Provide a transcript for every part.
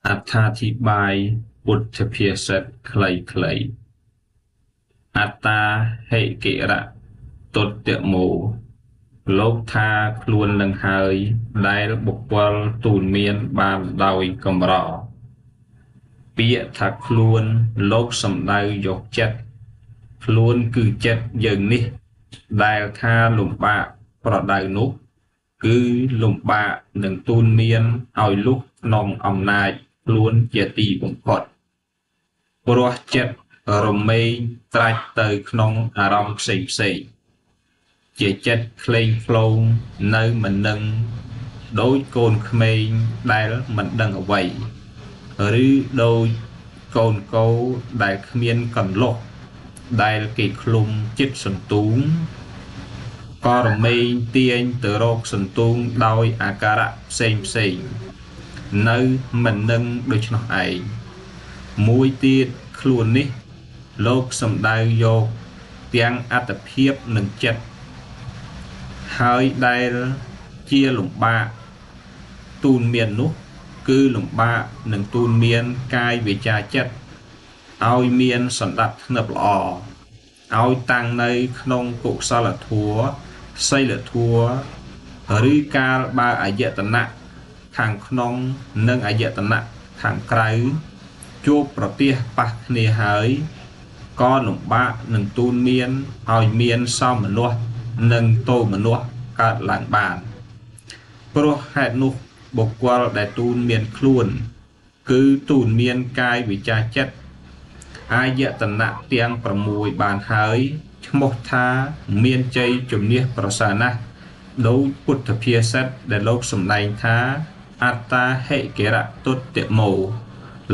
អត្ថាធិប្បាយពុទ្ធភាសិតខ្លីៗអត្តាហិកិរៈទុត្តមោលោកថាខ្លួននឹងហើយដែលបុគ្គលទូលមានបានដោយកម្រពាក្យថាខ្លួនលោកសំដៅយកចិត្តខ្លួនគឺចិត្តយើងនេះដែលថាលំបាកប្រដៅនោះគឺលំបាកនឹងទូនមានឲ្យលុះក្នុងអំណាចខ្លួនជាទីបំផុតព្រោះចិត្តរមែងត្រាច់ទៅក្នុងអារម្មណ៍ផ្សេងផ្សេងជាចិត្តក្លែងក្លងនៅមិននឹងដូចកូនក្មេងដែលមិនដឹងអ្វីឬដូចកូនគោដែលគ្មានកន្លុះដែលគេឃ្លុំចិត្តសន្ទូងក៏រមែងទាញទៅរកសន្ទូងដោយអាការៈផ្សេងផ្សេងនៅមិននឹងដូច្នោះឯងមួយទៀតខ្លួននេះលោកសំដៅយកទាំងអត្តភាពនិងចិត្តហើយដែលជាលំបាកទូនមាននោះគឺលំបាកនឹងទូនមានកាយវាចាចិត្តឲ្យមានសន្តាប់ធ្នាប់ល្អឲ្យតាំងនៅក្នុងកុសលធម៌សីលធម៌ឬកាលបើអាយតនៈខាងក្នុងនិងអាយតនៈខាងក្រៅជួបប្រទះប៉ះគ្នាហើយក៏លំបាកនឹងទូនមានឲ្យមានសោមនស្សនិងទោមនស្សកើតឡើងបានព្រោះហេតុនោះបុគ្គលដែលទូនមានខ្លួនគឺទូនមានកាយវិចារចិត្តអាយតនៈទាំង6បានហើយឈ្មោះថាមានជ័យជំនះប្រសើរណាស់ដោយពុទ្ធភាសិតដែលលោកសម្ដែងថាអត្តាហិកិរៈទុត្តមោ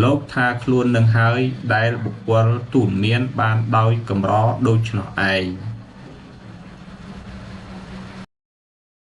លោកថាខ្លួននឹងហើយដែលបុគ្គលទូនមានបានដោយកម្រដូច្នោះឯង។